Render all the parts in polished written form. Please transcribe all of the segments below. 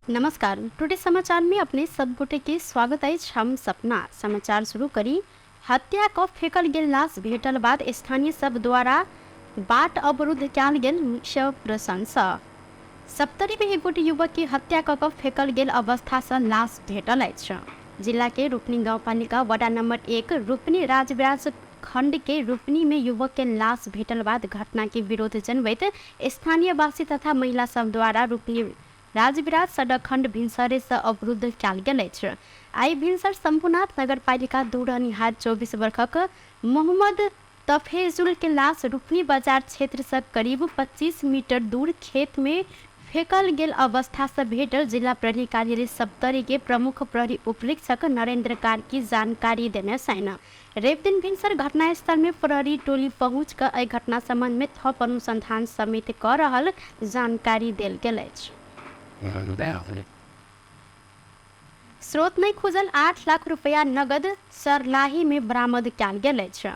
नमस्कार, टुडे समाचार में अपने सब गोटे के स्वागत अछि। हम सपना समाचार शुरू करी। हत्या क फेकल गेल लाश भेटल बाद स्थानीय सब द्वारा बाट अवरुद्ध कयल गेल शव प्रशंसा। सप्तरी में एक गोटे युवक के हत्या क क फेकल गेल अवस्था से लाश भेटल अछि। जिला के रूपनी गाउँपालिका वडा नंबर 1 रूपनी राजविराज खंड के रूपनी में युवक के लाश भेटल बाद घटना के विरोध जनबैत स्थानीयवासी तथा महिला सब द्वारा रूपनी राजविराज सडक खण्ड भिनसरे से अवरुद्ध कयल गेल अछि। आइ भिनसर शंभुनाथ नगरपालिका 2 रहनिहार 24 वर्षक मोहम्मद तफेजुल के लाश रूपनी बाजार क्षेत्र से करीब 25 मीटर दूर खेत में फेकल गेल अवस्था से भेटल जिला प्रहरी कार्यालय सप्तरी के प्रमुख प्रहरी उपरीक्षक नरेंद्र कार्की जानकारी देने छनि। रवि दिन भिनसर घटनास्थल में प्रहरी टोली पहुँच कऽ एहि घटना संबंध में थप अनुसंधान समेत कऽ रहल जानकारी देल गेल अछि। स्रोत नहि खुजल 8 लाख रुपया नगद सरलाही में बरामद कयल गेल अछि।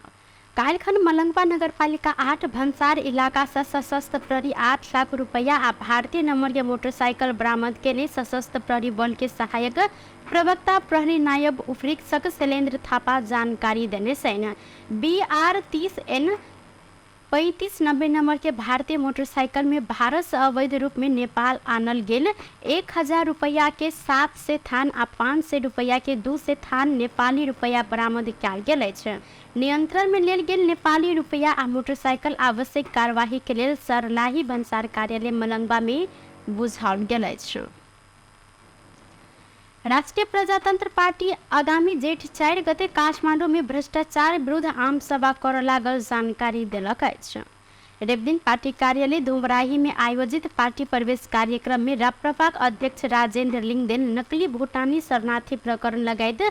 काल्हिखन मलंगवा नगरपालिका 8 भन्सार इलाका से सशस्त्र प्रहरी 8 लाख रुपया आ भारतीय नंबर के मोटरसाइकिल बरामद केने सशस्त्र प्रहरी बल के सहायक प्रवक्ता प्रहरी नायब उपरीक्षक शैलेंद्र थापा जानकारी देने छनि। BR 30 N 3590 number के भारतीय मोटरसाइकिल में भारत से अवैध रूप में नेपाल आनल गेल 1000 रुपया के 700 थान आ 500 रुपया के 200 थान नेपाली रुपया बरामद कयल गेल अछि। नियंत्रण में लेल गेल नेपाली रुपया आ मोटरसाइकिल आवश्यक कार्यवाही के लेल सरलाही भन्सार कार्यालय मलंगवा में बुझाओल गेल अछि। राष्ट्रिय प्रजातंत्र पार्टी आगामी जेठ 4 गते काठमाडौँ में भ्रष्टाचार विरुद्ध आम सभा कर लागल जानकारी देलक अछि। रविदिन पार्टी कार्यालय धुमराही में आयोजित पार्टी प्रवेश कार्यक्रम में राप्रपाक अध्यक्ष राजेंद्र लिंगदेन नकली भूटानी शरणार्थी प्रकरण लगायत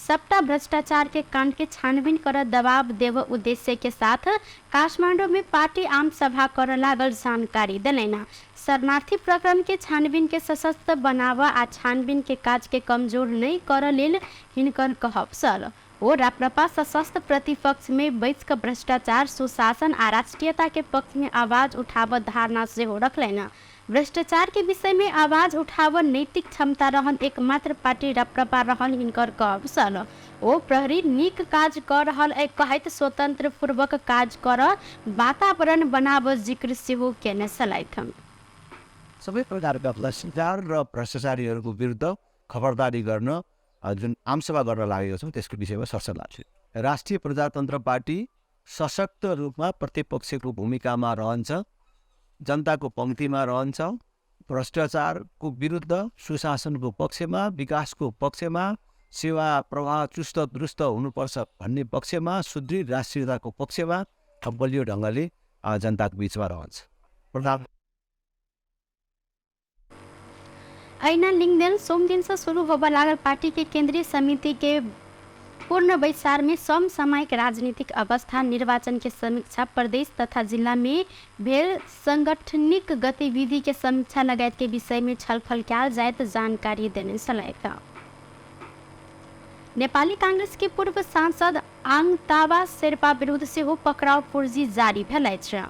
सबटा भ्रष्टाचार के कांड के छानबीन कर दबाव देव उद्देश्य के साथ काठमाडौँ में पार्टी आम सभा कर लागल जानकारी देलनि। शरणार्थी प्रकरण के छानबीन के सशक्त बनाव आ छानबीन के काज के कमजोर नहि कर लेल हिनकर कहब छल। ओ राप्रपा सशस्त्र प्रतिपक्ष में बैस कऽ भ्रष्टाचार, सुशासन आ राष्ट्रीयता के पक्ष में आवाज उठाबऽ धारणा सेहो रखलनि। भ्रष्टाचार के विषय में आवाज उठाबऽ नैतिक क्षमता रहल एकमात्र पार्टी राप्रपा रहल हिनकर कहब छल। ओ प्रहरी नीक काज कऽ रहल अइ कहैत स्वतंत्र पूर्वक काज करऽ वातावरण बनाबऽ जिक्र सेहो केने छलथि। सबै प्रकारका भ्रष्टाचार र भ्रष्टाचारीहरूको विरुद्ध खबरदारी गर्न जुन आमसभा गर्न लागेको छौँ त्यसको विषयमा सरसल्लाह थियो। राष्ट्रिय प्रजातन्त्र पार्टी सशक्त रूपमा प्रतिपक्षको भूमिकामा रहन्छ, जनताको पङ्क्तिमा रहन्छ, भ्रष्टाचारको विरुद्ध, सुशासनको पक्षमा, विकासको पक्षमा, सेवा प्रवाह चुस्त दुरुस्त हुनुपर्छ भन्ने पक्षमा, सुदृढ राष्ट्रियताको पक्षमा बलियो ढङ्गले जनताको बिचमा रहन्छ। प्रधान ऐना लिंगदेन सोमदिन से शुरू होबऽ लागल पार्टी के केंद्रीय समिति के पूर्ण बैसार में समसामयिक राजनीतिक अवस्था, निर्वाचन के समीक्षा, प्रदेश तथा जिला में भेल सांगठनिक गतिविधि के समीक्षा लगायत के विषय में छलफल कयल जायत जानकारी देने छलथि। नेपाली कांग्रेस के पूर्व सांसद आङतावा शेर्पा विरुद्ध सेहो पकड़ाव पुर्जी जारी भेल अछि।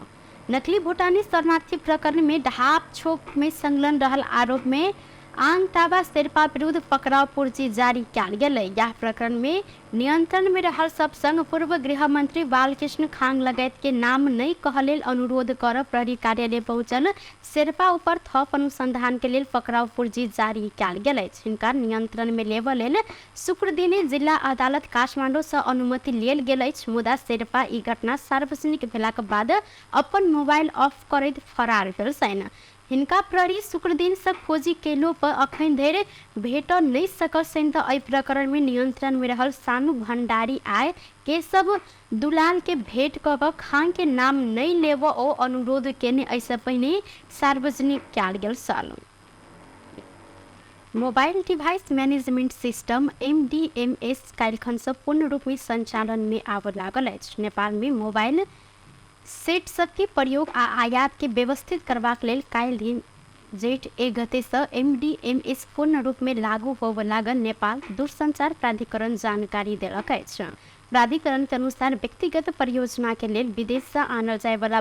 नकली भूटानी शरणार्थी प्रकरण में ढाप छोप में संलग्न रहल आरोप में आङतावा शेर्पा विरुद्ध पकड़ाव पुर्जी जारी कयल गेल। यह प्रकरण में नियंत्रण में रहल सब संग पूर्व गृह मंत्री बालकृष्ण खांग लगायत के नाम नहीं कह लेल अनुरोध कर प्रहरी कार्यालय पहुंचल शेर्पा ऊपर थप अनुसंधान के लेल पकड़ाव पुर्जी जारी कयल गेल अछि। हिनका नियंत्रण में लेबऽ लेल शुक्रदिने जिला अदालत काठमाडौँ सँ अनुमति लेल गेल अछि, मुदा शेर्पा ई घटना सार्वजनिक भेलाक बाद अपन मोबाइल ऑफ करैत फरार भेल छनि। हिनका प्रहरी शुक्रदिन सँ खोजी केलो पर अखन धरि भेटऽ नहि सकल छनि तऽ एहि प्रकरण मे नियंत्रण मे रहल सानू भंडारी आ केशव दुलाल के भेंट कऽ कऽ खान के नाम नहि लेबऽ ओ अनुरोध केने एहिसँ पहिने सार्वजनिक कयल गेल छल। Mobile device management system MDMS काल्हिखनसँ पूर्ण रूपमे सञ्चालनमे आबऽ लागल अछि। नेपालमे मोबाइल सेट सबके प्रयोग आ आयातके व्यवस्थित करबाक लेल काल्हि दिन जेठ 1 गतेसँ MDMS पूर्ण रूपमे लागू होबऽ लागल नेपाल दूरसञ्चार प्राधिकरण जानकारी देलक अछि। प्राधिकरणके अनुसार व्यक्तिगत परियोजनाके लेल विदेशसँ आनल जायवला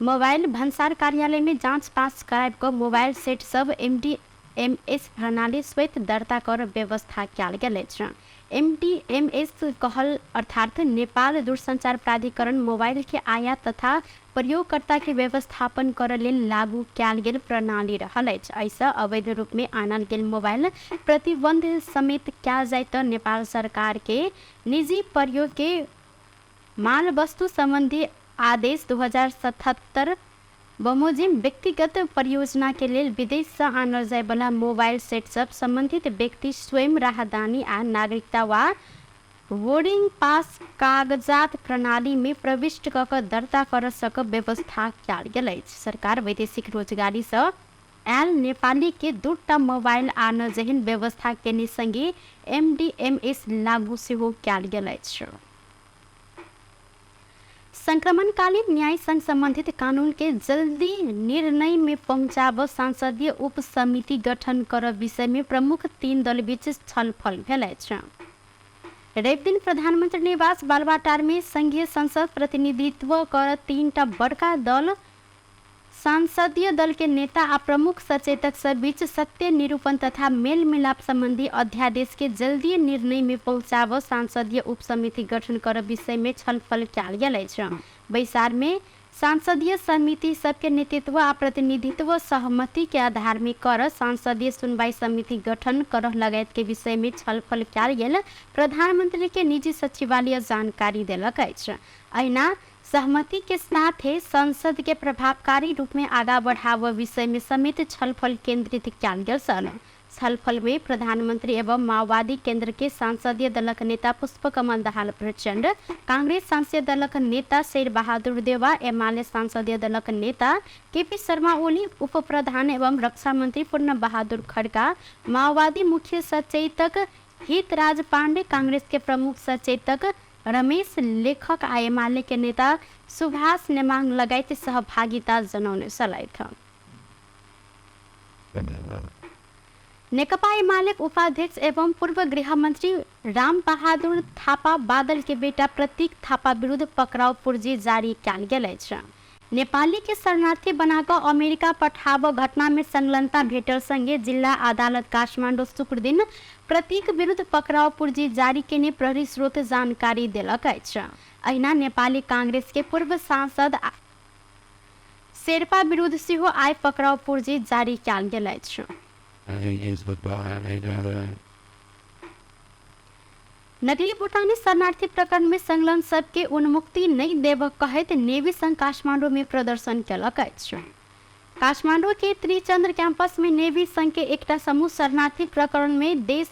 मोबाइल भन्सार कार्यालय में जाँच पास कराबि कऽ मोबाइल सेट सब एमडीएमएस प्रणाली स्वैत दर्ता कर व्यवस्था कयल गेल अछि। एमडीएमएस कहल अर्थात नेपाल दूरसंचार प्राधिकरण मोबाइल के आयात तथा प्रयोगकर्ता के व्यवस्थापन कर लेल लागू कयल गेल प्रणाली रहल अछि। एहिसँ अवैध रूप में आनल गेल मोबाइल प्रतिबंध समेत कयल जाय तऽ नेपाल सरकार के निजी प्रयोग के माल वस्तु सम्बन्धी आदेश 2077 बमोजिम व्यक्तिगत परियोजना के लेल विदेश सँ आनल जायवला मोबाइल सेट सब सम्बन्धित व्यक्ति स्वयं राहदानी आ नागरिकता वा बोर्डिंग पास कागजात प्रणाली में प्रविष्ट कऽ कऽ दर्ता कर सकब व्यवस्था कयल गेल अछि। सरकार वैदेशिक रोजगारी सँ आयल नेपाली के दूटा मोबाइल आनऽ जेहन व्यवस्था केने संगे एमडीएमएस लागू सेहो कयल गेल अछि। संक्रमणकालीन न्याय संग संबंधित कानून के जल्दी निर्णय में पहुंचाब सांसदीय उप समिति गठन कर विषय में प्रमुख 3 दल बीच छलफल भेल अछि। रवि दिन प्रधानमंत्री निवास बालवाटार में संघीय संसद प्रतिनिधित्व कर 3टा बड़का दल सांसदीय दल के नेता आ प्रमुख सचेतक सब बीच सत्य निरूपण तथा मेल मिलाप संबंधी अध्यादेश के जल्दी निर्णय में पहुंचाब सांसदीय उप समिति गठन कर विषय में छलफल कयल गेल अछि। बैसार में सांसदीय समिति सबके नेतृत्व आ प्रतिनिधित्व सहमति के आधार में कर सांसदीय सुनवाई समिति गठन कर लगायत के विषय में छलफल कयल गेल प्रधानमंत्री के निजी सचिवालय जानकारी देलक अछि। अहिना सहमति के साथे संसद के प्रभावकारी रूप में आगा बढ़ाव विषय में समेत छलफल केंद्रित कयल गेल छल। छलफल में प्रधानमंत्री एवं माओवादी केंद्र के सांसदीय दलक नेता पुष्पकमल दाहाल प्रचंड, कांग्रेस सांसदीय दलक नेता शेर बहादुर देवा, एमाले सांसदीय दलक नेता केपी शर्मा ओली, उप प्रधान एवं रक्षा मंत्री पूर्ण बहादुर खड़का, माओवादी मुख्य सचेतक हितराज पांडे, कांग्रेस के प्रमुख सचेतक रमेश लेखक आ एमाले के नेता सुभाष नेमाङ लगायत सहभागिता जनाउने छलथि। नेकपा एमाले उपाध्यक्ष एवं पूर्व गृहमंत्री राम बहादुर थापा बादल के बेटा प्रतीक थापा विरुद्ध पकड़ाव पुर्जी जारी कयल गेल अछि। नेपाली के शरणार्थी बनाकऽ अमेरिका पठाब घटना में संलग्नता भेटल संगे जिल्ला अदालत काठमाडौँ शुक्रदिन प्रतीक विरुद्ध पकड़ाव पुर्जी जारी केने प्रहरी स्रोत जानकारी देलक अछि। अहिना नेपाली कांग्रेस के पूर्व सांसद शेर्पा विरुद्ध सेहो आइ पकड़ाव पुर्जी जारी कयल गेल अछि। नकली भूटानी शरणार्थी प्रकरण में संलग्न सबके उन्मुक्ति नहीं देब कहैत नेवी संघ काठमांडू में प्रदर्शन केलक अछि। काठमांडू के त्रिचंद्र कैंपस में नेवी संघ के एकटा समूह शरणार्थी प्रकरण में देश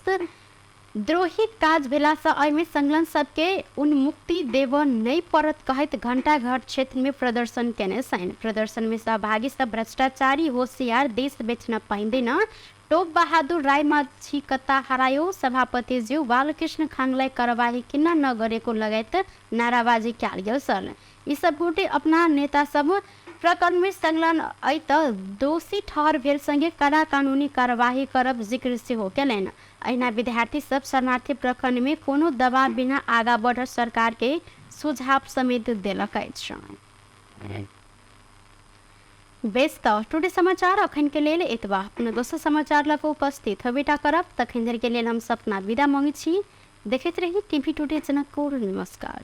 द्रोही काज भेला से एहिमे संलग्न सबके उन्मुक्ति देब नहीं पड़त कहैत घंटाघर क्षेत्र में प्रदर्शन केने छनि। प्रदर्शन में सहभागी सब भ्रष्टाचारी होशियार देश बेच्न पाइँदैन, टोप बहादुर रायमाझी कता हरायो, सभापतिज्यू बालकृष्ण खाङलाई कारवाही किन नगरेको लगायत नाराबाजी कयल गेल छल। यी सब गोटे अपना नेता सब प्रकरण में संलग्न अइ त दोषी ठहर भेल संगे कड़ा कानूनी कार्यवाही करब जिक्र सेहो केलनि। अहिना विद्यार्थी सब शरणार्थी प्रकरण में कोनो दबाव बिना आगा बढ़ सरकार के सुझाव समेत देलक अछि। बेस त टुडे समाचार अखन के लेल एतबा। अपना दोसर समाचार लग उपस्थित होबेटा करब, तखन धरि के लेल हम सपना विदा मांगै छी। देखैत रही टीवी टुडे जनकपुर। नमस्कार।